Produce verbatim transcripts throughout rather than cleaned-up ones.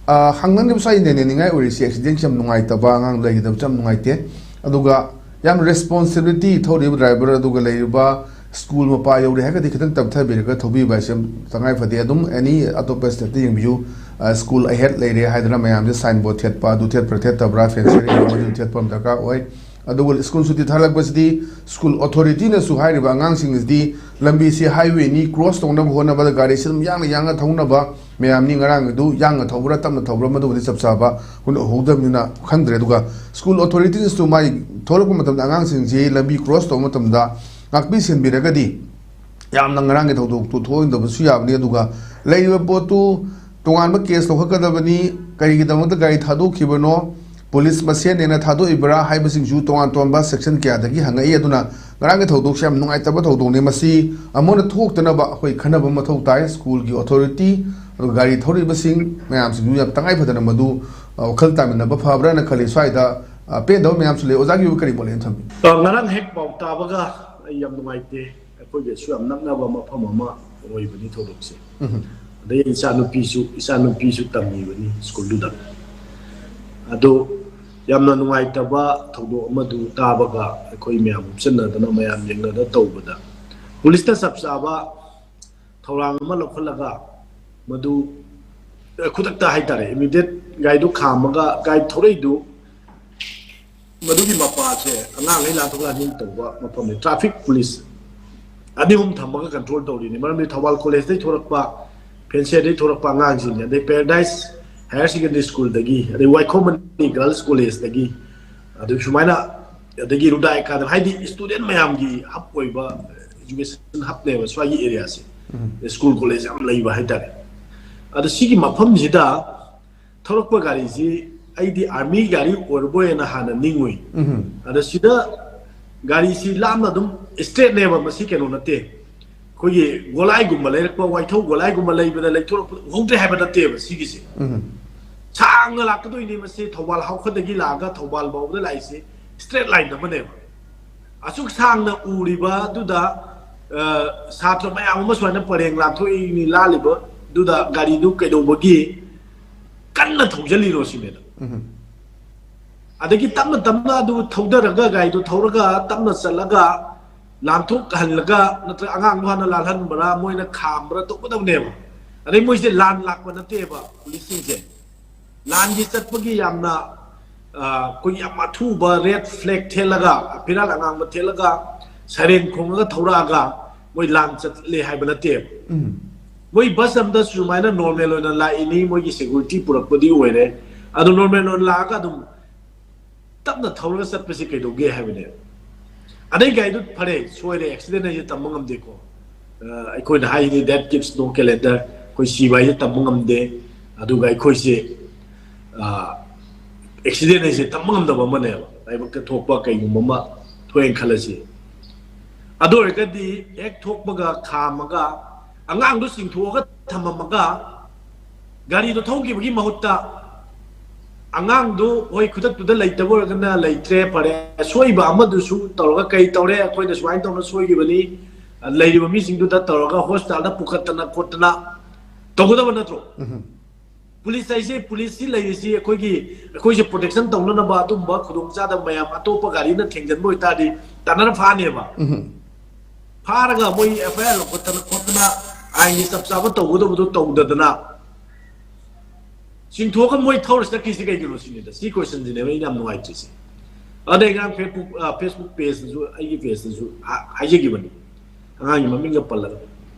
ꯑ, ꯍꯪꯅꯤꯡꯉꯤꯕꯁꯨ ꯑꯩ ꯅꯦꯅꯦꯅꯤꯡꯉꯥꯏ ꯑꯣꯏꯔꯤꯁꯦ, ꯑꯦꯛꯁꯤꯗꯦꯟꯁꯦ ꯌꯥꯝ ꯅꯨꯡꯉꯥꯏꯇꯕ, ꯑꯉꯥꯡ ꯂꯩꯈꯤꯗꯕꯁꯦ ꯌꯥꯝ ꯅꯨꯡꯉꯥꯏꯇꯦ꯫ ꯑꯗꯨꯒ ꯌꯥꯝ ꯔꯦꯁꯄꯣꯟꯁꯤꯕꯤꯂꯤꯇꯤ ꯊꯧꯔꯤꯕ ꯗ꯭ꯔꯥꯏꯚꯔ ꯑꯗꯨꯒ ꯂꯩꯔꯤꯕ ꯁ꯭ꯀꯨꯜ ꯃꯄꯥ ꯌꯧꯔꯦ ꯍꯥꯏꯔꯒꯗꯤ ꯈꯤꯇꯪ ꯇꯞꯊꯕꯤꯔꯒ ꯊꯧꯕꯤꯕ ꯍꯥꯏꯁꯦ ꯌꯥꯝ ꯇꯉꯥꯏ ꯐꯗꯦ꯫ ꯑꯗꯨꯝ ꯑꯦꯅꯤ ꯑꯇꯣꯞꯄ ꯁ꯭ꯇꯦꯠꯇ ꯌꯦꯡꯕꯤꯌꯨ, ꯑ, ꯁ꯭ꯀꯨꯜ ꯑꯍꯦꯗ ꯂꯩꯔꯦ ꯍꯥꯏꯗꯅ ꯃꯌꯥꯝꯁꯦ ꯁꯥꯏꯟ ꯕꯣꯔꯗ ꯊꯦꯠꯄ, ꯑꯗꯨ ꯊꯦꯠꯄ꯭ꯔꯥ ꯊꯦꯠꯇꯕ꯭ꯔꯥ, ꯐꯦꯟꯁꯤꯡ ꯑꯃꯁꯨ ꯊꯦꯠꯄ ꯑꯃ ꯗꯔꯀꯥꯔ ꯑꯣꯏ꯫ ꯑꯗꯨꯒ ꯁ꯭ꯀꯨꯜ ꯁꯨꯇꯤ ꯊꯥꯔꯛꯄꯁꯤꯗꯤ ꯁ꯭ꯀꯨꯜ ꯑꯣꯊꯣꯔꯤꯇꯤꯅꯁꯨ ꯍꯥꯏꯔꯤꯕ ꯑꯉꯥꯡꯁꯤꯡꯁꯤꯗꯤ ꯂꯝꯕꯤꯁꯤ ꯍꯥꯏꯋꯦꯅꯤ, ꯀ꯭ꯔꯣꯁ ꯇꯧꯅꯕ ꯍꯣꯠꯅꯕꯗ ꯒꯥꯔꯤꯁꯤ ꯑꯗꯨꯝ ꯌꯥꯡꯅ ꯌꯥꯡꯅ ꯊꯧꯅꯕ ꯃꯌꯥꯝꯅꯤ꯫ ꯉꯔꯥꯡꯒꯤꯗꯨ ꯌꯥꯡꯅ ꯊꯧꯕ꯭ꯔꯥ ꯇꯞꯅ ꯊꯧꯕ꯭ꯔꯥ ꯃꯗꯨꯕꯨꯗꯤ ꯆꯞ ꯆꯥꯕ ꯎꯍꯧꯗꯕꯅꯤꯅ ꯈꯪꯗ꯭ꯔꯦ꯫ ꯑꯗꯨꯒ ꯁ꯭ꯀꯨꯜ ꯑꯣꯊꯣꯔꯤꯇꯤꯅꯁꯨ ꯃꯥꯏ ꯊꯣꯛꯂꯛꯄ ꯃꯇꯝꯗ ꯑꯉꯥꯡꯁꯤꯡꯁꯤ ꯂꯝꯕꯤ ꯀ꯭ꯔꯣꯁ ꯇꯧꯕ ꯃꯇꯝꯗ ꯉꯥꯛꯄꯤ ꯁꯦꯟꯕꯤꯔꯒꯗꯤ ꯌꯥꯝꯅ ꯉꯔꯥꯡꯒꯤ ꯊꯧꯗꯣꯛꯇꯨ ꯊꯣꯛꯍꯟꯗꯕꯁꯨ ꯌꯥꯕꯅꯤ꯫ ꯑꯗꯨꯒ ꯂꯩꯔꯤꯕ ꯄꯣꯠꯇꯨ ꯇꯣꯉꯥꯟꯕ ꯀꯦꯁ ꯂꯧꯈꯠꯀꯗꯕꯅꯤ꯫ ꯀꯔꯤꯒꯤꯗꯃꯛꯇ ꯒꯥꯔꯤ ꯊꯥꯗꯣꯛꯈꯤꯕꯅꯣ, ꯄꯨꯂꯤꯁ ꯃꯁꯦꯟꯅꯦꯅ ꯊꯥꯗꯣꯛꯏꯕ꯭ꯔꯥ ꯍꯥꯏꯕꯁꯤꯡꯁꯨ ꯇꯣꯉꯥꯟ ꯇꯣꯉꯥꯟꯕ ꯁꯦꯛꯁꯟ ꯀꯌꯥꯗꯒꯤ ꯍꯪꯉꯛꯏ꯫ ꯑꯗꯨꯅ ꯉꯔꯥꯡꯒꯤ ꯊꯧꯗꯣꯛꯁꯦ ꯌꯥꯝ ꯅꯨꯡꯉꯥꯏꯇꯕ ꯊꯧꯗꯣꯛꯅꯤ꯫ ꯃꯁꯤ ꯑꯃꯨꯛ ꯍꯟꯅ ꯊꯣꯛꯇꯅꯕ ꯑꯩꯈꯣꯏ ꯈꯟꯅꯕ ꯃꯊꯧ ꯇꯥꯏ꯫ ꯁ꯭ꯀꯨꯜꯒꯤ ꯑꯣꯊꯣꯔꯤꯇꯤ ꯑꯗꯨꯒ ꯒꯥꯔꯤ ꯊꯧꯔꯤꯕꯁꯤꯡ ꯃꯌꯥꯝꯁꯤꯡꯁꯨ ꯌꯥꯝ ꯇꯉꯥꯏ ꯐꯗꯅ ꯃꯗꯨ, ꯑ, ꯋꯥꯈꯜ ꯇꯥꯃꯤꯟꯅꯕ ꯐꯕ꯭ꯔꯥꯅ ꯈꯜꯂꯤ꯫ ꯁ꯭ꯋꯥꯏꯗ, ꯑ, ꯄꯦꯟꯗꯕ ꯃꯌꯥꯝꯁꯨ ꯂꯩ꯫ ꯑꯣꯖꯥꯒꯤ ꯑꯣꯏꯕ ꯀꯔꯤ ꯃꯣꯠ ꯂꯩꯅ ꯊꯝꯕꯤ? ꯑ, ꯉꯔꯥꯡ ꯍꯦꯛ ꯄꯥꯎ ꯇꯥꯕꯒ ꯑꯩ ꯌꯥꯝ ꯅꯨꯡꯉꯥꯏꯇꯦ꯫ ꯑꯩꯈꯣꯏꯒꯁꯨ ꯌꯥꯝ ꯅꯛꯅꯕ ꯃꯐꯝ ꯑꯃ ꯑꯣꯏꯕꯅꯤ ꯊꯧꯗꯣꯛꯁꯦ꯫ ꯎꯝ꯫ ꯑꯗꯩ ꯏꯆꯥꯅꯨꯄꯤꯁꯨ, ꯏꯆꯥꯅꯨꯄꯤꯁꯨ ꯇꯝꯃꯤꯕꯅꯤ ꯁ꯭ꯀꯨꯜꯗꯨꯗ꯫ ꯑꯗꯣ ꯌꯥꯝꯅ ꯅꯨꯡꯉꯥꯏꯇꯕ ꯊꯧꯗꯣꯛ ꯑꯃꯗꯨ ꯇꯥꯕꯒ ꯑꯩꯈꯣꯏ ꯃꯌꯥꯝ ꯍꯨꯞꯆꯟꯅꯗꯅ ꯃꯌꯥꯝ ꯌꯦꯡꯅꯗꯅ ꯇꯧꯕꯗ ꯄꯨꯂꯤꯁꯅ ꯆꯞ ꯆꯥꯕ ꯊꯧꯔꯥꯡ ꯑꯃ ꯂꯧꯈꯠꯂꯒ ꯃꯗꯨ, ꯑ, ꯈꯨꯗꯛꯇ ꯍꯥꯏꯇꯥꯔꯦ, ꯏꯃꯤꯗꯦꯠ ꯒꯥꯔꯤꯗꯨ ꯈꯥꯝꯃꯒ ꯒꯥꯔꯤ ꯊꯧꯔꯛꯏꯗꯨ ꯃꯗꯨꯒꯤ ꯃꯄꯥꯁꯦ ꯑꯉꯥꯡꯈꯩ ꯂꯥꯟꯊꯣꯛ ꯂꯥꯟꯁꯤꯟ ꯇꯧꯕ ꯃꯐꯝꯅꯤ꯫ ꯇ꯭ꯔꯥꯐꯤꯛ ꯄꯨꯂꯤꯁ ꯑꯅꯤ ꯑꯍꯨꯝ ꯊꯝꯃꯒ ꯀꯟꯇ꯭ꯔꯣꯜ ꯇꯧꯔꯤꯅꯤ꯫ ꯃꯔꯝꯗꯤ ꯊꯧꯕꯥꯜ ꯀꯣꯂꯦꯖꯇꯩ ꯊꯣꯔꯛꯄ, ꯐꯦꯟꯁꯤꯌꯔꯗꯩ ꯊꯣꯔꯛꯄ ꯑꯉꯥꯡꯁꯤꯡꯅꯤ, ꯑꯗꯩ ꯄꯦꯔꯥꯗꯥꯏꯁ ꯍꯥꯌꯔ ꯁꯦꯀꯦꯟꯗꯔꯤ ꯁ꯭ꯀꯨꯜꯗꯒꯤ, ꯑꯗꯩ ꯋꯥꯏꯈꯣꯝ ꯃꯅꯤ ꯒꯔꯜꯁ ꯀꯣꯂꯦꯖꯇꯒꯤ, ꯑꯗꯨ ꯁꯨꯃꯥꯏꯅ, ꯑꯗꯒꯤ ꯔꯨꯗꯥ ꯑꯦꯀꯥꯗꯃꯤ, ꯍꯥꯏꯗꯤ ꯁ꯭ꯇꯨꯗꯦꯟ ꯃꯌꯥꯝꯒꯤ ꯍꯕ ꯑꯣꯏꯕ, ꯏꯖꯨꯀꯦꯁꯟ ꯍꯕꯅꯦꯕ ꯁ꯭ꯋꯥꯏꯒꯤ ꯑꯦꯔꯤꯌꯥꯁꯦ꯫ ꯎꯝ꯫ ꯁ꯭ꯀꯨꯜ ꯀꯣꯂꯦꯖ ꯌꯥꯝ ꯂꯩꯕ ꯍꯥꯏꯇꯥꯔꯦ꯫ ꯑꯗꯣ ꯁꯤꯒꯤ ꯃꯐꯝꯁꯤꯗ ꯊꯧꯔꯛꯄ ꯒꯥꯔꯤꯁꯤ ꯑꯩꯗꯤ ꯑꯥꯔꯃꯤ ꯒꯥꯔꯤ ꯑꯣꯏꯔꯕꯣꯏꯅ ꯍꯥꯟꯅ ꯅꯤꯡꯉꯨꯏ꯫ ꯎꯝ꯫ ꯑꯗ ꯁꯤꯗ ꯒꯥꯔꯤꯁꯤ ꯂꯥꯞꯅ ꯑꯗꯨꯝ ꯏꯁꯇ꯭ꯔꯦꯠꯅꯦꯕ, ꯃꯁꯤ ꯀꯩꯅꯣ ꯅꯠꯇꯦ, ꯑꯩꯈꯣꯏꯒꯤ ꯒꯣꯂꯥꯏꯒꯨꯝꯕ ꯂꯩꯔꯛꯄ, ꯋꯥꯏꯊꯧ ꯒꯣꯂꯥꯏꯒꯨꯝꯕ ꯂꯩꯕꯗ ꯂꯩꯊꯣꯔꯛꯄ ꯎꯍꯧꯗ꯭ꯔꯦ ꯍꯥꯏꯕ ꯅꯠꯇꯦꯕ ꯁꯤꯒꯤꯁꯦ꯫ ꯎꯝ꯫ ꯁꯥꯡꯅ ꯂꯥꯛꯀꯗꯣꯏꯅꯤ ꯃꯁꯤ, ꯊꯧꯕꯥꯜ ꯍꯥꯎꯈꯗꯒꯤ ꯂꯥꯛꯑꯒ ꯊꯧꯕꯥꯜ ꯐꯥꯎꯕꯗ ꯂꯥꯛꯏꯁꯦ ꯏꯁꯇ꯭ꯔꯦꯠ ꯂꯥꯏꯟ ꯑꯃꯅꯦꯕ꯫ ꯑꯁꯨꯛ ꯁꯥꯡꯅ ꯎꯔꯤꯕ ꯑꯗꯨꯗ, ꯑ, ꯁꯥꯇ꯭ꯔ ꯃꯌꯥꯝ ꯑꯃ ꯁꯨꯃꯥꯏꯅ ꯄꯔꯦꯡ ꯂꯥꯟꯊꯣꯛꯏꯅꯤ ꯂꯥꯜꯂꯤꯕ ꯑꯗꯨꯗ ꯒꯥꯔꯤꯗꯨ ꯀꯩꯗꯧꯕꯒꯤ ꯀꯟꯅ ꯀꯟꯅ ꯊꯧꯖꯜꯂꯤꯔꯣ ꯁꯤꯅꯦꯗ꯫ ꯑꯗꯒꯤ ꯇꯞꯅ ꯇꯞꯅ ꯑꯗꯨ ꯊꯧꯗꯔꯒ, ꯒꯥꯔꯤꯗꯨ ꯊꯧꯔꯒ ꯇꯞꯅ ꯆꯠꯂꯒ ꯂꯥꯟꯊꯣꯛꯍꯜꯂꯒ, ꯅꯠꯇ꯭ꯔꯒ ꯑꯉꯥꯡꯗꯣ ꯍꯥꯟꯅ ꯂꯥꯜꯍꯟꯕ꯭ꯔꯥ, ꯃꯣꯏꯅ ꯈꯥꯝꯕ꯭ꯔꯥ ꯇꯧꯒꯗꯕꯅꯦꯕ꯫ ꯑꯗꯩ ꯃꯣꯏꯁꯦ ꯂꯥꯟ ꯂꯥꯛꯄ ꯅꯠꯇꯦꯕ ꯄꯨꯂꯤꯁꯁꯤꯡꯁꯦ꯫ ꯂꯥꯟꯒꯤ ꯆꯠꯄꯒꯤ ꯌꯥꯝꯅ, ꯑ, ꯑꯩꯈꯣꯏꯒꯤ ꯌꯥꯝ ꯑꯊꯨꯕ ꯔꯦꯗ ꯐ꯭ꯂꯦꯒ ꯊꯦꯠꯂꯒ, ꯐꯤꯔꯥꯜ ꯑꯉꯥꯡꯕ ꯊꯦꯠꯂꯒ, ꯁꯥꯏꯔꯦꯟ ꯈꯣꯡꯉꯒ ꯊꯧꯔꯛꯑꯒ ꯃꯣꯏ ꯂꯥꯟ ꯆꯠꯂꯦ ꯍꯥꯏꯕ ꯅꯠꯇꯦꯕ꯫ ꯃꯣꯏ ꯕꯁ ꯑꯃꯗ ꯁꯨꯃꯥꯏꯅ ꯅꯣꯔꯃꯦꯜ ꯑꯣꯏꯅ ꯂꯥꯛꯏꯅꯤ, ꯃꯣꯏꯒꯤ ꯁꯦꯀ꯭ꯌꯨꯔꯤꯇꯤ ꯄꯨꯔꯛꯄꯗꯤ ꯑꯣꯏꯔꯦ꯫ ꯑꯗꯣ ꯅꯣꯔꯃꯦꯜ ꯑꯣꯏꯅ ꯂꯥꯛꯑꯒ ꯑꯗꯨꯝ ꯇꯞꯅ ꯊꯧꯔꯒ ꯆꯠꯄꯁꯤ ꯀꯩꯗꯧꯒꯦ ꯍꯥꯏꯕꯅꯦ꯫ ꯑꯗꯩ ꯒꯥꯔꯤꯗꯨ ꯐꯔꯦ, ꯁꯣꯏꯔꯦ, ꯑꯦꯛꯁꯤꯗꯦꯟ ꯍꯥꯏꯁꯦ ꯇꯝꯕ ꯉꯝꯗꯦꯀꯣ꯫ ꯑ, ꯑꯩꯈꯣꯏꯅ ꯍꯥꯏꯔꯤꯅꯤ, "Death keeps no calendar", ꯑꯩꯈꯣꯏ ꯁꯤꯕ ꯍꯥꯏꯁꯦ ꯇꯝꯕ ꯉꯝꯗꯦ꯫ ꯑꯗꯨꯒ ꯑꯩꯈꯣꯏꯁꯦ, ꯑ, ꯑꯦꯛꯁꯤꯗꯦꯟ ꯍꯥꯏꯁꯦ ꯇꯝꯕ ꯉꯝꯗꯕ ꯑꯃꯅꯦꯕ, ꯂꯥꯏꯕꯛꯇ ꯊꯣꯛꯄ ꯀꯩꯒꯨꯝꯕ ꯑꯃ ꯊꯣꯛꯑꯦꯅ ꯈꯜꯂꯁꯤ꯫ ꯑꯗꯨ ꯑꯣꯏꯔꯒꯗꯤ ꯍꯦꯛ ꯊꯣꯛꯄꯒ ꯈꯥꯝꯃꯒ ꯑꯉꯥꯡꯗꯣ ꯆꯤꯡꯊꯣꯛꯑꯒ ꯊꯝꯃꯝꯃꯒ ꯒꯥꯔꯤꯗꯣ ꯊꯧꯈꯤꯕꯒꯤ ꯃꯍꯨꯠꯇ ꯑꯉꯥꯡꯗꯨ ꯍꯣꯏ ꯈꯨꯗꯛꯇꯨꯗ ꯂꯩꯇꯕ ꯑꯣꯏꯔꯒꯅ ꯂꯩꯇ꯭ꯔꯦ, ꯐꯔꯦ, ꯑꯁꯣꯏꯕ ꯑꯃꯗꯨꯁꯨ ꯇꯧꯔꯒ ꯀꯩ ꯇꯧꯔꯦ, ꯑꯩꯈꯣꯏꯅ ꯁꯨꯃꯥꯏꯅ ꯇꯧꯅ ꯁꯣꯏꯈꯤꯕꯅꯤ, ꯂꯩꯔꯤꯕ ꯃꯤꯁꯤꯡꯗꯨꯗ ꯇꯧꯔꯒ ꯍꯣꯁꯄꯤꯇꯥꯜꯗ ꯄꯨꯈꯠꯇꯅ ꯈꯣꯠꯇꯅ ꯇꯧꯒꯗꯕ ꯅꯠꯇ꯭ꯔꯣ? ꯄꯨꯂꯤꯁ ꯍꯥꯏꯁꯦ, ꯄꯨꯂꯤꯁꯁꯤ ꯂꯩꯔꯤꯁꯤ ꯑꯩꯈꯣꯏꯒꯤ, ꯑꯩꯈꯣꯏꯁꯦ ꯄ꯭ꯔꯣꯇꯦꯛꯁꯟ ꯇꯧꯅꯅꯕ ꯑꯗꯨꯝꯕ ꯈꯨꯗꯣꯡꯆꯥꯗꯕ ꯃꯌꯥꯝ ꯑꯇꯣꯞꯄ ꯒꯥꯔꯤꯅ ꯊꯦꯡꯖꯤꯟꯕ ꯑꯣꯏꯇꯥꯔꯗꯤ ꯇꯥꯟꯅꯔ ꯐꯥꯅꯦꯕ꯫ ꯐꯥꯔꯒ ꯃꯣꯏ ꯑꯦꯐ ꯑꯥꯏ ꯑꯥꯔ ꯂꯧꯈꯠꯇꯅ ꯈꯣꯠꯇꯅ ꯑꯥꯏꯟꯒꯤ ꯆꯞ ꯆꯥꯕ ꯇꯧꯒꯗꯕꯗꯣ ꯇꯧꯗꯗꯅ ꯆꯤꯡꯊꯣꯛꯑꯒ ꯃꯣꯏ ꯊꯧꯔ ꯆꯠꯈꯤꯁꯤ ꯀꯩꯒꯤꯅꯣ ꯁꯤꯅꯤꯗ꯫ ꯁꯤ ꯀꯣꯏꯁꯟꯁꯤꯅꯦꯕ ꯑꯩꯅ ꯌꯥꯝ ꯅꯨꯡꯉꯥꯏꯇ꯭ꯔꯤꯁꯦ꯫ ꯑꯗꯩ ꯉꯔꯥꯡ ꯐꯦꯁꯕꯨꯛ, ꯑ, ꯐꯦꯁꯕꯨꯛ ꯄꯦꯖꯇꯁꯨ, ꯑꯩꯒꯤ ꯄꯦꯖꯇꯁꯨ ꯍꯥ-, ꯍꯥꯏꯖꯈꯤꯕꯅꯤ, ꯑꯉꯥꯡꯒꯤ ꯃꯃꯤꯡꯒ ꯄꯜꯂꯒ꯫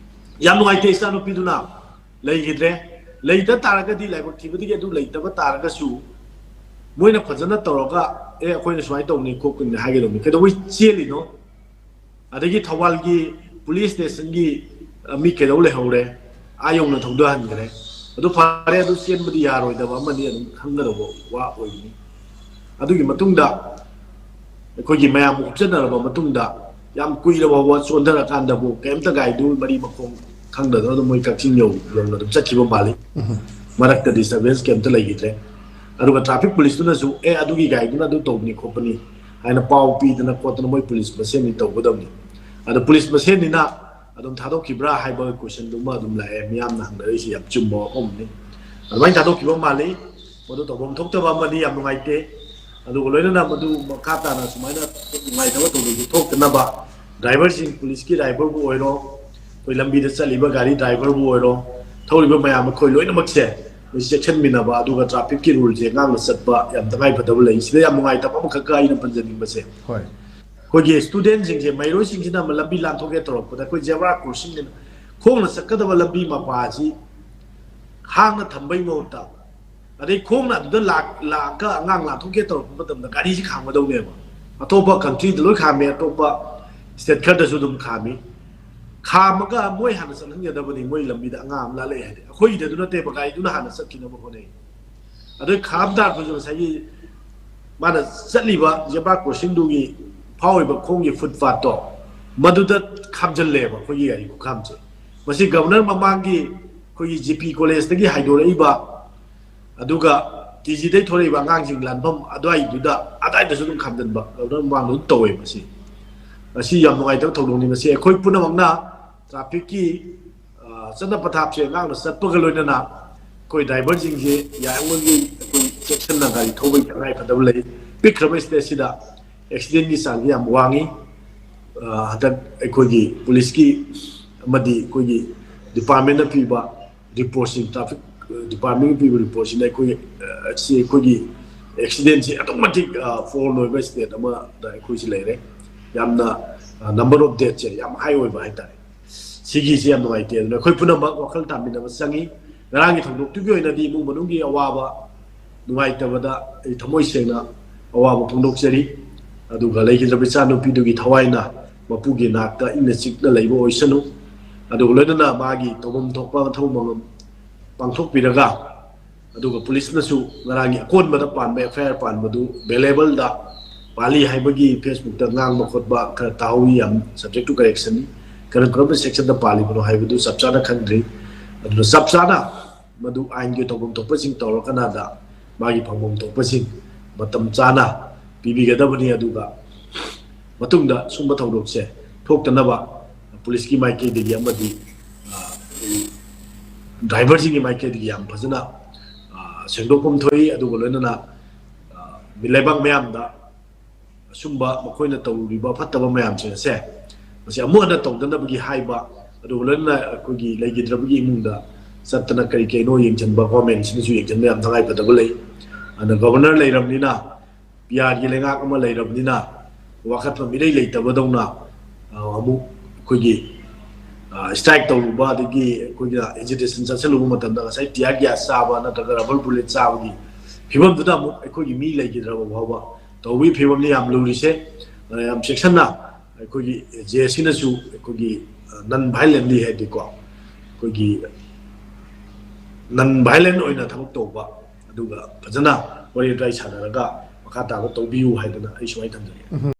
ꯌꯥꯝ ꯅꯨꯡꯉꯥꯏꯇꯦ, ꯏꯆꯥꯅꯨꯄꯤꯗꯨꯅ ꯂꯩꯈꯤꯗ꯭ꯔꯦ꯫ ꯂꯩꯇ ꯇꯥꯔꯒꯗꯤ ꯂꯥꯏꯕꯛ ꯊꯤꯕꯗꯒꯤ ꯑꯗꯨ ꯂꯩꯇꯕ ꯇꯥꯔꯒꯁꯨ ꯃꯣꯏꯅ ꯐꯖꯅ ꯇꯧꯔꯒ, "ꯑꯦ, ꯑꯩꯈꯣꯏꯅ ꯁꯨꯃꯥꯏꯅ ꯇꯧꯅꯤ ꯈꯣꯠꯀꯅꯤ" ꯍꯥꯏꯒꯗꯕꯅꯤ꯫ ꯀꯩꯗꯧꯕꯩ ꯆꯦꯜꯂꯤꯅꯣ? ꯑꯗꯒꯤ ꯊꯧꯕꯥꯜꯒꯤ ꯄꯨꯂꯤꯁ ꯁ꯭ꯇꯦꯁꯟꯒꯤ, ꯑ, ꯃꯤ ꯀꯩꯗꯧ ꯂꯩꯍꯧꯔꯦ? ꯑꯥ ꯌꯧꯅ ꯊꯧꯗꯍꯟꯈ꯭ꯔꯦ꯫ ꯑꯗꯨ ꯐꯔꯦ, ꯑꯗꯨ ꯆꯦꯟꯕꯗꯤ ꯌꯥꯔꯣꯏꯗꯕ ꯑꯃꯗꯤ ꯑꯗꯨꯝ ꯈꯪꯒꯗꯧꯕ ꯋꯥ ꯑꯣꯏꯒꯅꯤ꯫ ꯑꯗꯨꯒꯤ ꯃꯇꯨꯡꯗ ꯑꯩꯈꯣꯏꯒꯤ ꯃꯌꯥꯝ ꯎꯞꯆꯟꯅꯔꯕ ꯃꯇꯨꯡꯗ ꯌꯥꯝ ꯀꯨꯏꯔꯕ ꯐꯥꯎꯕ ꯆꯣꯟꯊꯔꯀꯥꯟꯗꯕꯨ ꯀꯩꯝꯇ ꯒꯥꯔꯤꯗꯨ ꯃꯔꯤ ꯃꯈꯣꯡ ꯈꯪꯗꯗꯅ ꯑꯗꯨꯝ ꯃꯣꯏ ꯀꯛꯆꯤꯡ ꯌꯧ-, ꯌꯧꯅ ꯑꯗꯨꯝ ꯆꯠꯈꯤꯕ ꯃꯥꯜꯂꯤ꯫ ꯃꯔꯛꯇ disturbance ꯀꯩꯝꯇ ꯂꯩꯈꯤꯗ꯭ꯔꯦ꯫ ꯑꯗꯨꯒ traffic ꯄꯨꯂꯤꯁꯇꯨꯅꯁꯨ, "ꯑꯦ, ꯑꯗꯨꯒꯤ ꯒꯥꯔꯤꯗꯨꯅ ꯑꯗꯨ ꯇꯧꯕꯅꯤ ꯈꯣꯠꯄꯅꯤ" ꯍꯥꯏꯅ ꯄꯥꯎ ꯄꯤꯗꯅ ꯈꯣꯠꯇꯅ ꯃꯣꯏ ꯄꯨꯂꯤꯁ ꯃꯁꯦꯟꯅꯤ ꯇꯧꯒꯗꯕꯅꯤ꯫ ꯑꯗꯣ ꯄꯨꯂꯤꯁ ꯃꯁꯦꯟꯅꯤꯅ ꯑꯗꯨꯝ ꯊꯥꯗꯣꯛꯈꯤꯕ꯭ꯔꯥ ꯍꯥꯏꯕ ꯀꯣꯏꯁꯟꯗꯨꯃ ꯑꯗꯨꯝ ꯂꯥꯛꯑꯦ꯫ ꯃꯤꯌꯥꯝꯅ ꯍꯪꯅꯔꯛꯏꯁꯤ ꯌꯥꯝ ꯆꯨꯝꯕ ꯋꯥꯐꯝꯅꯤ꯫ ꯑꯗꯨꯃꯥꯏꯅ ꯊꯥꯗꯣꯛꯈꯤꯕ ꯃꯥꯜꯂꯤ꯫ ꯃꯗꯨ ꯇꯧꯐꯝ ꯊꯣꯛꯇꯕ ꯑꯃꯅꯤ, ꯌꯥꯝ ꯅꯨꯡꯉꯥꯏꯇꯦ꯫ ꯑꯗꯨꯒ ꯂꯣꯏꯅꯅ ꯃꯗꯨ ꯃꯈꯥ ꯇꯥꯅ ꯁꯨꯃꯥꯏꯅ ꯅꯨꯡꯉꯥꯏꯇꯕ ꯊꯧꯗꯣꯛꯁꯨ ꯊꯣꯛꯇꯅꯕ, ꯗ꯭ꯔꯥꯏꯚꯔꯁꯤꯡ, ꯄꯨꯂꯤꯁꯀꯤ ꯗ꯭ꯔꯥꯏꯚꯔꯕꯨ ꯑꯣꯏꯔꯣ, ꯑꯩꯈꯣꯏ ꯂꯝꯕꯤꯗ ꯆꯠꯂꯤꯕ ꯒꯥꯔꯤ ꯗ꯭ꯔꯥꯏꯚꯔꯕꯨ ꯑꯣꯏꯔꯣ, ꯊꯧꯔꯤꯕ ꯃꯌꯥꯝ ꯑꯩꯈꯣꯏ ꯂꯣꯏꯅꯃꯛꯁꯦ ꯑꯩꯈꯣꯏ ꯆꯦꯛꯁꯤꯟꯃꯤꯟꯅꯕ, ꯑꯗꯨꯒ ꯇ꯭ꯔꯥꯐꯤꯛꯀꯤ ꯔꯨꯜꯁꯦ ꯉꯥꯛꯅ ꯆꯠꯄ ꯌꯥꯝ ꯇꯉꯥꯏ ꯐꯗꯕ ꯂꯩ꯫ ꯁꯤꯗ ꯌꯥꯝ ꯅꯨꯡꯉꯥꯏꯇꯕ ꯑꯃꯈꯛꯀ ꯑꯩꯅ ꯄꯟꯖꯅꯤꯡꯕꯁꯦ, ꯍꯣꯏ꯫ ꯑꯩꯈꯣꯏꯒꯤ ꯁ꯭ꯇꯨꯗꯦꯟꯁꯤꯡꯁꯦ, ꯃꯍꯩꯔꯣꯏꯁꯤꯡꯁꯤꯅ ꯑꯃ ꯂꯝꯕꯤ ꯂꯥꯟꯊꯣꯛꯀꯦ ꯇꯧꯔꯛꯄꯗ ꯑꯩꯈꯣꯏ ꯖꯦꯕ꯭ꯔꯥ ꯀ꯭ꯔꯣꯁꯤꯡꯅꯤꯅ ꯈꯣꯡꯅ ꯆꯠꯀꯗꯕ ꯂꯝꯕꯤ ꯃꯄꯥ ꯑꯁꯤ ꯍꯥꯡꯅ ꯊꯝꯕꯩ ꯃꯍꯨꯠꯇ, ꯑꯗꯩ ꯈꯣꯡꯅ ꯑꯗꯨꯗ ꯂꯥꯛ-, ꯂꯥꯛꯑꯒ ꯑꯉꯥꯡ ꯂꯥꯟꯊꯣꯛꯀꯦ ꯇꯧꯔꯛꯄ ꯃꯇꯝꯗ ꯒꯥꯔꯤꯁꯤ ꯈꯥꯝꯒꯗꯧꯅꯦꯕ꯫ ꯑꯇꯣꯞꯄ ꯀꯟꯇ꯭ꯔꯤꯗ ꯂꯣꯏ ꯈꯥꯝꯃꯦ, ꯑꯇꯣꯞꯄ ꯁ꯭ꯇꯦꯠ ꯈꯔꯗꯁꯨ ꯑꯗꯨꯝ ꯈꯥꯝꯃꯤ꯫ ꯈꯥꯝꯃꯒ ꯃꯣꯏ ꯍꯥꯟꯅ ꯆꯠꯍꯟꯒꯗꯕꯅꯤ, ꯃꯣꯏ ꯂꯝꯕꯤꯗ ꯑꯉꯥꯡ ꯑꯃ ꯂꯥꯜꯂꯛꯑꯦ ꯍꯥꯏꯗꯤ꯫ ꯑꯩꯈꯣꯏꯒꯤꯗꯤ ꯑꯗꯨ ꯅꯠꯇꯦꯕ, ꯒꯥꯔꯤꯗꯨꯅ ꯍꯥꯟꯅ ꯆꯠꯈꯤꯅꯕ ꯍꯣꯠꯅꯩ꯫ ꯑꯗꯩ ꯈꯥꯝ ꯇꯥꯔꯛꯄꯁꯨ ꯉꯁꯥꯏꯒꯤ ꯃꯥꯅ ꯆꯠꯂꯤꯕ ꯖꯦꯕ꯭ꯔꯥ ꯀ꯭ꯔꯣꯁꯤꯡꯗꯨꯒꯤ ꯐꯥꯎꯔꯤꯕ ꯈꯣꯡꯒꯤ ꯐꯨꯠꯄꯥꯠꯇꯣ, ꯃꯗꯨꯗ ꯈꯥꯝꯖꯜꯂꯦꯕ ꯑꯩꯈꯣꯏꯒꯤ ꯒꯥꯔꯤ ꯈꯨꯈꯥꯝꯁꯦ꯫ ꯃꯁꯤ ꯒꯕꯔꯅꯔ ꯃꯃꯥꯡꯒꯤ ꯑꯩꯈꯣꯏꯒꯤ ꯖꯤ ꯄꯤ ꯀꯣꯂꯦꯖꯇꯒꯤ ꯍꯥꯏꯗꯣꯔꯛꯏꯕ, ꯑꯗꯨꯒ ꯇꯤ ꯖꯤꯗꯩ ꯊꯣꯛꯂꯛꯏꯕ ꯑꯉꯥꯡꯁꯤꯡ ꯂꯥꯟꯐꯝ ꯑꯗꯨꯋꯥꯏꯗꯨꯗ, ꯑꯗꯨꯋꯥꯏꯗꯁꯨ ꯑꯗꯨꯝ ꯈꯥꯝꯖꯟꯕ, ꯒꯕꯔꯅꯔ ꯃꯃꯥꯡꯗ ꯑꯗꯨꯝ ꯇꯧꯋꯦ꯫ ꯃꯁꯤ, ꯃꯁꯤ ꯌꯥꯝ ꯅꯨꯡꯉꯥꯏꯇꯕ ꯊꯧꯗꯣꯛꯅꯤ꯫ ꯃꯁꯤ ꯑꯩꯈꯣꯏ ꯄꯨꯝꯅꯃꯛꯅ ꯇ꯭ꯔꯥꯐꯤꯛꯀꯤ, ꯑ, ꯆꯠꯅ ꯄꯊꯥꯞꯁꯦ ꯉꯥꯛꯅ ꯆꯠꯄꯒ ꯂꯣꯏꯅꯅ ꯑꯩꯈꯣꯏ ꯗ꯭ꯔꯥꯏꯚꯔꯁꯤꯡꯁꯦ ꯌꯥꯔꯤꯉꯩꯒꯤ ꯑꯩꯈꯣꯏ ꯆꯦꯛꯁꯤꯟꯅ ꯒꯥꯔꯤ ꯊꯧꯕꯒꯤ ꯇꯉꯥꯏ ꯐꯗꯕ ꯂꯩ꯫ ꯄꯤꯛꯈ꯭ꯔꯕ ꯁ꯭ꯇꯦꯠꯁꯤꯗ ꯑꯦꯛꯁꯤꯗꯦꯟꯒꯤ ꯆꯥꯡꯁꯦ ꯌꯥꯝ ꯋꯥꯡꯉꯤ꯫ ꯑ, ꯍꯟꯗꯛ ꯑꯩꯈꯣꯏꯒꯤ ꯄꯨꯂꯤꯁꯀꯤ ꯑꯃꯗꯤ ꯑꯩꯈꯣꯏꯒꯤ ꯗꯤꯄꯥꯔꯠꯃꯦꯟꯅ ꯄꯤꯕ ꯔꯤꯄꯣꯔꯠꯁꯤꯡ, ꯇ꯭ꯔꯥꯐꯤꯛ ꯗꯤꯄꯥꯔꯠꯃꯦꯟꯒꯤ ꯄꯤꯕ ꯔꯤꯄꯣꯔꯠꯁꯤꯅ ꯑꯩꯈꯣꯏꯒꯤ, ꯑ, ꯁꯤ ꯑꯩꯈꯣꯏꯒꯤ ꯑꯦꯛꯁꯤꯗꯦꯟꯁꯤ ꯑꯗꯨꯛꯀꯤ ꯃꯇꯤꯛ, ꯑ, ꯄ꯭ꯔꯣꯟ ꯑꯣꯏꯕ ꯁ꯭ꯇꯦꯠ ꯑꯃꯗ ꯑꯩꯈꯣꯏꯁꯤ ꯂꯩꯔꯦ꯫ ꯌꯥꯝꯅ, ꯑ, ꯅꯝꯕꯔ ꯑꯣꯐ ꯗꯦꯠꯁꯦ ꯌꯥꯝ ꯍꯥꯏ ꯑꯣꯏꯕ ꯍꯥꯏꯇꯥꯔꯦ꯫ ꯁꯤꯒꯤꯁꯤ ꯌꯥꯝ ꯅꯨꯡꯉꯥꯏꯇꯦ꯫ ꯑꯗꯨꯅ ꯑꯩꯈꯣꯏ ꯄꯨꯝꯅꯃꯛ ꯋꯥꯈꯜ ꯇꯥꯃꯤꯟꯅꯕ ꯆꯪꯉꯤ꯫ ꯉꯔꯥꯡꯒꯤ ꯊꯧꯗꯣꯛꯇꯨꯒꯤ ꯑꯣꯏꯅꯗꯤ ꯏꯃꯨꯡ ꯃꯅꯨꯡꯒꯤ ꯑꯋꯥꯕ, ꯅꯨꯡꯉꯥꯏꯇꯕꯗ ꯑꯩ ꯊꯃꯣꯏ ꯁꯦꯡꯅ ꯑꯋꯥꯕ ꯐꯣꯡꯗꯣꯛꯆꯔꯤ꯫ ꯑꯗꯨꯒ ꯂꯩꯈꯤꯗ꯭ꯔꯕ ꯏꯆꯥꯅꯨꯄꯤꯗꯨꯒꯤ ꯊꯋꯥꯏꯅ ꯃꯄꯨꯒꯤ ꯅꯥꯛꯇ ꯏꯪꯅ ꯆꯤꯛꯅ ꯂꯩꯕ ꯑꯣꯏꯁꯅꯨ꯫ ꯑꯗꯨꯒ ꯂꯣꯏꯅꯅ ꯃꯥꯒꯤ ꯇꯧꯐꯝ ꯊꯣꯛꯄ ꯃꯊꯧ ꯃꯉꯝ ꯄꯥꯡꯊꯣꯛꯄꯤꯔꯒ, ꯑꯗꯨꯒ ꯄꯨꯂꯤꯁꯅꯁꯨ ꯉꯔꯥꯡꯒꯤ ꯑꯀꯣꯟꯕꯗ ꯄꯥꯟꯕ ꯑꯦꯐ ꯑꯥꯏ ꯑꯥꯔ ꯄꯥꯟꯕꯗꯨ ꯕꯦꯂꯦꯕꯜꯗ ꯄꯥꯜꯂꯤ ꯍꯥꯏꯕꯒꯤ ꯐꯦꯁꯕꯨꯛꯇ ꯉꯥꯡꯕ ꯈꯣꯠꯄ ꯈꯔ ꯇꯥꯍꯧꯏ, ꯌꯥꯝ subject to correction ꯅꯤ꯫ ꯀꯔꯝ ꯀꯔꯝꯕ ꯁꯦꯛꯁꯟꯗ ꯄꯥꯜꯂꯤꯕꯅꯣ ꯍꯥꯏꯕꯗꯨ ꯆꯞ ꯆꯥꯅ ꯈꯪꯗ꯭ꯔꯤ꯫ ꯑꯗꯨꯅ ꯆꯞ ꯆꯥꯅ ꯃꯗꯨ ꯑꯥꯏꯟꯒꯤ ꯇꯧꯐꯝ ꯊꯣꯛꯄꯁꯤꯡ ꯇꯧꯔꯀꯥꯟꯗ ꯃꯥꯒꯤ ꯐꯪꯐꯝ ꯊꯣꯛꯄꯁꯤꯡ ꯃꯇꯝ ꯆꯥꯅ ꯄꯤꯕꯤꯒꯗꯕꯅꯤ꯫ ꯑꯗꯨꯒ ꯃꯇꯨꯡꯗ ꯁꯨꯝꯕ ꯊꯧꯗꯣꯛꯁꯦ ꯊꯣꯛꯇꯅꯕ ꯄꯨꯂꯤꯁꯀꯤ ꯃꯥꯏꯀꯩꯗꯒꯤ ꯑꯃꯗꯤ, ꯑ, ꯗ꯭ꯔꯥꯏꯚꯔꯁꯤꯡꯒꯤ ꯃꯥꯏꯀꯩꯗꯒꯤ ꯌꯥꯝ ꯐꯖꯅ, ꯑ, ꯁꯦꯡꯗꯣꯛꯐꯝ ꯊꯣꯛꯏ꯫ ꯑꯗꯨꯒ ꯂꯣꯏꯅꯅ, ꯑ, ꯃꯤ ꯂꯩꯕꯥꯛ ꯃꯌꯥꯝꯗ ꯑꯁꯨꯝꯕ ꯃꯈꯣꯏꯅ ꯇꯧꯔꯤꯕ ꯐꯠꯇꯕ ꯃꯌꯥꯝꯁꯤꯡ ꯑꯁꯦ ꯃꯁꯤ ꯑꯃꯨꯛ ꯍꯟꯅ ꯇꯧꯗꯅꯕꯒꯤ ꯍꯥꯏꯕ, ꯑꯗꯨꯒ ꯂꯣꯏꯅꯅ ꯑꯩꯈꯣꯏꯒꯤ ꯂꯩꯈꯤꯗ꯭ꯔꯕꯒꯤ ꯏꯃꯨꯡꯗ ꯆꯠꯇꯅ ꯀꯔꯤ ꯀꯩꯅꯣ ꯌꯦꯡꯁꯤꯟꯕ, ꯒꯣꯔꯃꯦꯟꯁꯤꯅꯁꯨ ꯌꯦꯡꯁꯤꯟꯕ ꯌꯥꯝ ꯇꯉꯥꯏꯐꯗꯕ ꯂꯩ꯫ ꯑꯗꯨꯅ ꯒꯣꯕꯔꯅꯔ ꯂꯩꯔꯕꯅꯤꯅ, ꯄꯤ ꯑꯥꯔꯒꯤ ꯂꯩꯉꯥꯛ ꯑꯃ ꯂꯩꯔꯕꯅꯤꯅ ꯋꯥꯀꯠꯐꯝ ꯏꯔꯩ ꯂꯩꯇꯕꯗꯧꯅ, ꯑ, ꯑꯃꯨꯛ ꯑꯩꯈꯣꯏꯒꯤ, ꯑ, ꯁ꯭ꯇ꯭ꯔꯥꯏꯛ ꯇꯧꯔꯨꯕ, ꯑꯗꯒꯤ ꯑꯩꯈꯣꯏꯒꯤ ꯑꯦꯖꯤꯇꯦꯁꯟ ꯆꯠꯁꯜꯂꯨꯕ ꯃꯇꯝꯗ ꯉꯁꯥꯏ ꯇꯤꯌꯥꯔ ꯒ꯭ꯌꯥꯁ ꯆꯥꯕ ꯅꯠꯇ꯭ꯔꯒ ꯔꯕꯔ ꯕꯨꯂꯦꯠ ꯆꯥꯕꯒꯤ ꯐꯤꯕꯝꯗꯨꯗ ꯑꯃꯨꯛ ꯑꯩꯈꯣꯏꯒꯤ ꯃꯤ ꯂꯩꯈꯤꯗ꯭ꯔꯕ ꯐꯥꯎꯕ ꯇꯧꯕꯒꯤ ꯐꯤꯕꯝꯅꯤ ꯌꯥꯝ ꯂꯨꯔꯤꯁꯦ꯫ ꯑꯗꯨꯅ ꯌꯥꯝ ꯆꯦꯛꯁꯤꯟꯅ ꯑꯩꯈꯣꯏꯒꯤ ꯖꯦ ꯑꯦꯁ ꯁꯤꯅꯁꯨ ꯑꯩꯈꯣꯏꯒꯤ, ꯑ, ꯅꯟ ꯚꯥꯏꯂꯦꯟꯂꯤ ꯍꯥꯏꯗꯤꯀꯣ, ꯑꯩꯈꯣꯏꯒꯤ ꯅꯟ ꯚꯥꯏꯂꯦꯟ ꯑꯣꯏꯅ ꯊꯕꯛ ꯇꯧꯕ, ꯑꯗꯨꯒ ꯐꯖꯅ ꯋꯥꯔꯤ ꯋꯥꯇꯥꯏ ꯁꯥꯟꯅꯔꯒ ꯃꯈꯥ ꯇꯥꯕ ꯇꯧꯕꯤꯌꯨ ꯍꯥꯏꯗꯅ ꯑꯩ ꯁꯨꯃꯥꯏꯅ ꯊꯝꯖꯒꯦ꯫